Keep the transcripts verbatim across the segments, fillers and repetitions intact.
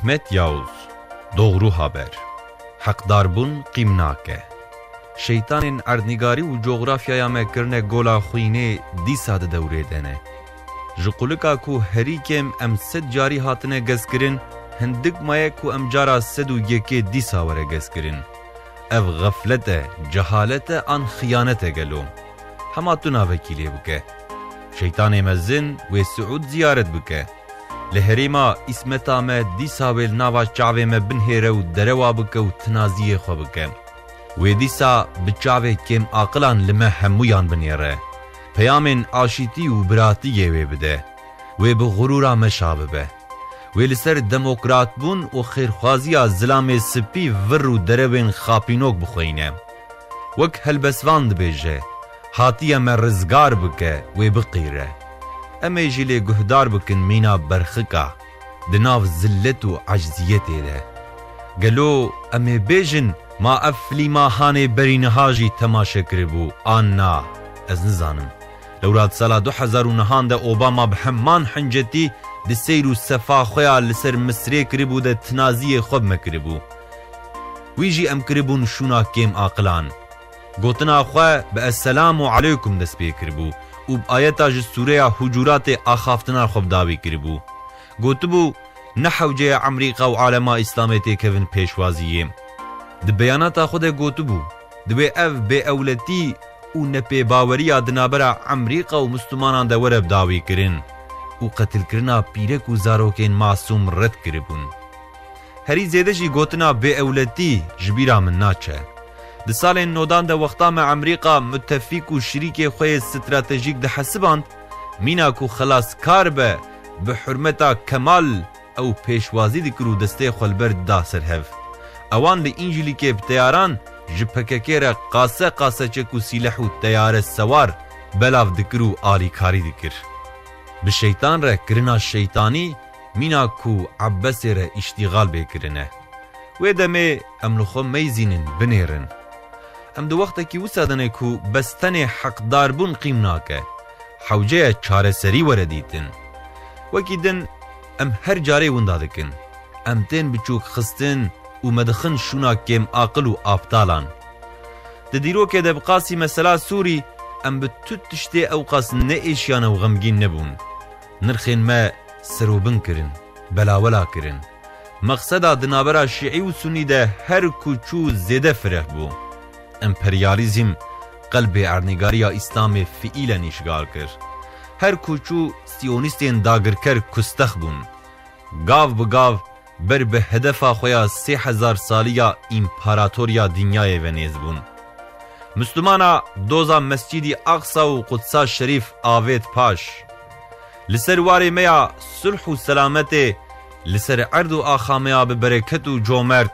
Met Yavuz, Doğru Haber. Heqdarbûn qîm nake. Şeytanên erdnîgarî û cografyaya me kirine gola xwînê, dîsa di dewrê de ne. Ji qulika ku herî kêm em sed carî hatine gezkirin, hindik maye ku em cara sed û yekê dîsa were gezkirin. Ev xeflet e, cehalet e an xiyanet e gelo? Hema tu navekî lê bike. Şeytanê mezin wê Siûd ziyaret bike. Li herêma îsmeta me dîsa wê li nava çavê me binhêre û derewa bike û tinaziyê xwe bike. Wê dîsa bi çavê kêmaqilan li me hemûyan binêre. Peyamên aşîtî û biratiyê wê bide. Wê bi xurûra me şa bibe. Wê li ser demokratbûn û xêrxwaziya zilamê spî vir û derewên xapînok bixweyne. Wek helbestvan dibêje, hatiye me rizgar bike, wê biqîre. Em ê jî lê guhdar bikin mîna berxika, di nav zillet û eciziyetê de. Gelo em ê bêjin, ma ev filîma hanê berî niha jî temaşe kiribû, an na? Ez nizanim. Lewra di sala du hezar û nehan de Obama bi heman hincetî di seyr û sefa xwe ya li ser Misirê kiribû de tinaziyê xwe bi me kiribû. Wî jî em kiribûn şûna kêmaqilan. Gotina xwe bi Esselam û Aleykum dest pê kiribû û bi ayeta ji sûreya Hucuratê axaftina xwe bi dawî kiribû. Gotibû, ne hewce ye Emerîka û alema Îslamê têkevin pêşwaziyê. Di beyanata xwe de gotibû, divê ev bêewletî û nepêbaweriya di navbera Emerîka û Mislimanan de were bi dawî kirin û qetilkirina pîrek û zarokên masûm red kiribûn. Herî zêde jî gotina bêewletî ji bîra min naçe. Di salên nodan de wexta me Emerîka mutefîk û şirîkê xwe yê stratejîk dihesiband, mîna ku xelaskar be, bi hurmeta kemal ew pêşwazî dikir û destê xwe li ber dida ser hev. Ewan li Încîlîkê bi teyaran ji P K K re qase qase çek û sîleh û teyare sewar belav dikir û alîkarî dikir. Bi şeytan re kirina şeytanî mîna ku Ebbesê re îştîxal bê kirine. Wê demê em li xwe meyzînin, binêrin. Em di wextekî wisa de ne ku bes tenê heqdarbûn qîm nake. Hewce ye çareserî were dîtin. Wekî din em her carê winda dikin. Em tên biçûk xistin û me dixin şûna kêm aqil û aptalan. Di dîrokê de bi qasî mesela Sûrî em bi tu tiştê ewqas neêşiyane û xemgîn nebûn. Nirxên me serobin kirin, belawela kirin. Mexseda di navbera Şîî û Sunî de her ku çû zêde fireh bû. Emperyalîzm qelbê erdnîgariya Îslamê fiîlen îşgal kir. Her ku çû siyonîstên dagirker kustex bûn. Gav bi gav ber bi hedefa xwe ya sê hezar salî ya împaratoriya dinyayê ve nêz bûn. Mislimana doza Mescîdî Aqsa û Qudsa Şerîf avêt paş. Li ser warê me ya sulh û selametê, li ser erd û axa me ya bi bereket û comert,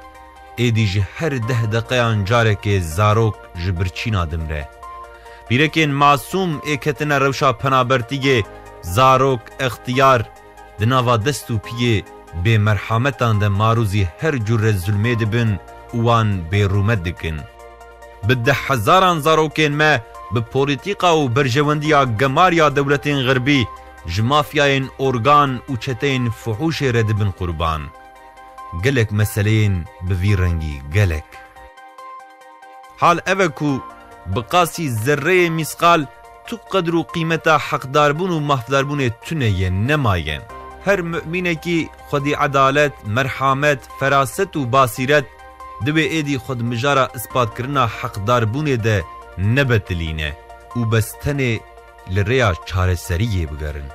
êdî ji her deh deqeyan carekê zarok ji birçîna dimre. Pîrekên masûm ê ketine rewşa penabertiyê, zarok, extiyar, di nava dest û piyê bêmerhametan de marûzî her cure zulmê dibin û wan bêrûmet dikin. Bi deh hezaran zarokên me bi polîtîka û berjewendiya gemar ya dewletên Xerbî ji mafyayên organ û çeteyên fuhûşê re dibin qurban. Gelek meseleyên bi vî rengî, gelek. Hal ev e ku bi qasî zerreyê mîsqal tu qedr û qîmeta heqdarbûn û mafdarbûnê tune ye, nemaye. Her mumînekî xwedî edalet, merhamet, feraset û basîret divê êdî xwe di mijara ispatkirina heqdarbûnê de nebetilîne û bes tenê li rêya çareseriyê bigerin.